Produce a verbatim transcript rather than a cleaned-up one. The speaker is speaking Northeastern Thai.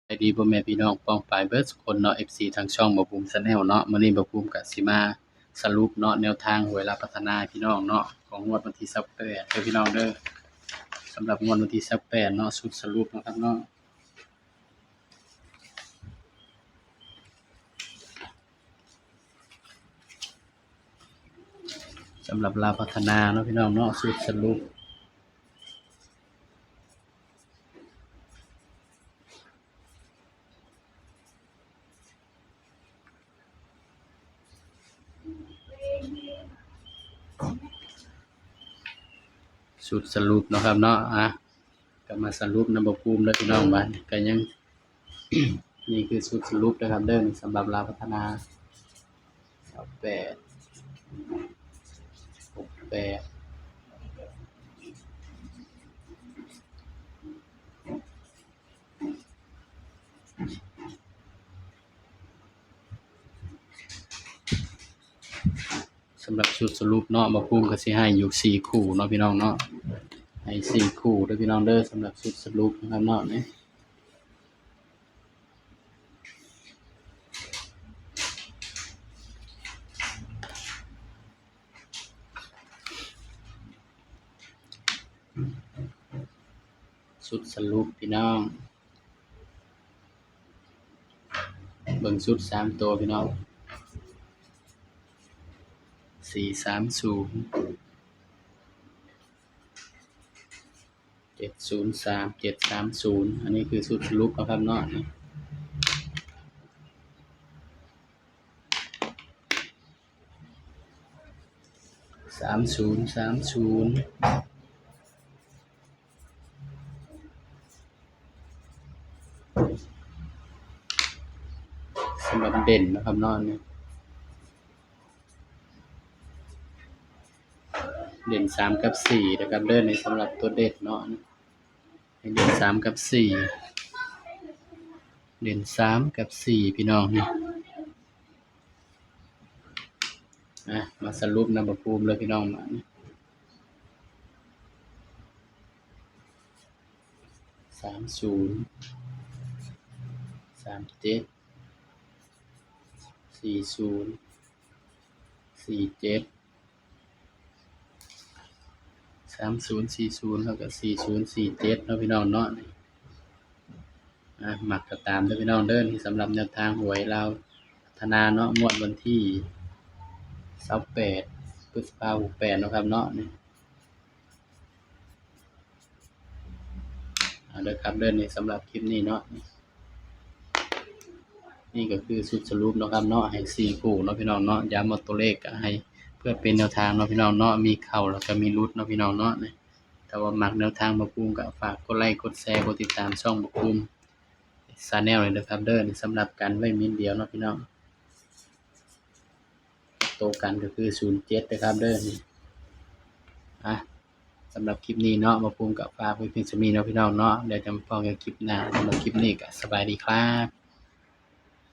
สบายดีพ่อแม่พี่น้องป้องปายเบิดสุคนเนาะ เอฟซี ทางช่องบ่าวภูมิ Channel เนาะ มื้อนี้บ่าวภูมิก็สิมาสรุปเนาะ แนวทางหวยลาวพัฒนาให้พี่น้องเนาะ ของงวดวันที่ซาวแปดเด้อพี่น้องเด้อ สำหรับงวดวันที่ซาวแปดเนาะ ชุดสรุปเนาะครับเนาะ สำหรับลาวพัฒนาเนาะพี่น้องเนาะ ชุดสรุป ชุดสรุปเนาะครับเนาะ อ่ะ ก็มาสรุปนำบ่าวภูมิเด้อพี่น้อง บาดนี้ก็ยัง นี่คือชุดสรุปนะครับเด้อ สำหรับลาวพัฒนา ซาวแปด หกแปด สำหรับชุดสรุปเนาะ บ่าวภูมิก็สิให้อยู่สี่คู่เนาะพี่น้องเนาะ ให้สี่คู่เด้อพี่น้องเด้อ สำหรับชุดสรุปนะครับเนาะ นี่ ชุดสรุปพี่น้อง เบิ่งชุดสามตัวพี่น้อง สี่สามศูนย์ เจ็ดศูนย์สาม เจ็ดสามศูนย์ อันนี้คือชุดสรุปนะครับเนาะ สามศูนย์ สามศูนย์ สำหรับเด่นนะครับเนาะ นี่ เด่นสามกับสี่นะครับเด้อ นี่สำหรับตัวเด่นเนาะ เด่นสามกับสี่ เด่นสามกับสี่พี่น้องนี่ อ่ะ มาสรุปนำบ่าวภูมิเลยพี่น้อง มานี่ สามศูนย์ สามเจ็ด สี่ศูนย์ สี่เจ็ด สามศูนย์ สี่ศูนย์ แล้วก็ สี่ศูนย์ สี่เจ็ด เนาะพี่น้องเนาะ อ่ะ มักก็ตามเด้อพี่น้องเด้อ นี่สำหรับแนวทางหวยลาวพัฒนาเนาะ งวดวันที่ซาวแปด พฤษภา หกแปด เนาะครับเนาะ นี่ เอาเด้อครับเด้อ นี่สำหรับคลิปนี้เนาะ นี่ก็คือชุดสรุปเนาะครับเนาะ ให้สี่คู่เนาะพี่น้องเนาะ ย้ำว่าตัวเลขก็ให้เพื่อเป็นแนวทางเนาะพี่น้องเนาะ มีเข้าแล้วก็มีหลุดเนาะพี่น้องเนาะ ถ้าว่ามักแนวทางบ่าวภูมิก็ฝากกดไลค์ กดแชร์ กดติดตามช่องบ่าวภูมิ Channel เลยนะครับเด้อ นี่สำหรับกันไว้เม็ดเดียวเนาะพี่น้อง ตัวกันก็คือ ศูนย์เจ็ด นะครับเด้อ นี่ อ่ะ สำหรับคลิปนี้เนาะ บ่าวภูมิก็ฝากไว้เพียงส่ำนี้เนาะพี่น้องเนาะ เดี๋ยวจะมาพ้อกันคลิปหน้า สำหรับคลิปนี้ก็สบายดีครับ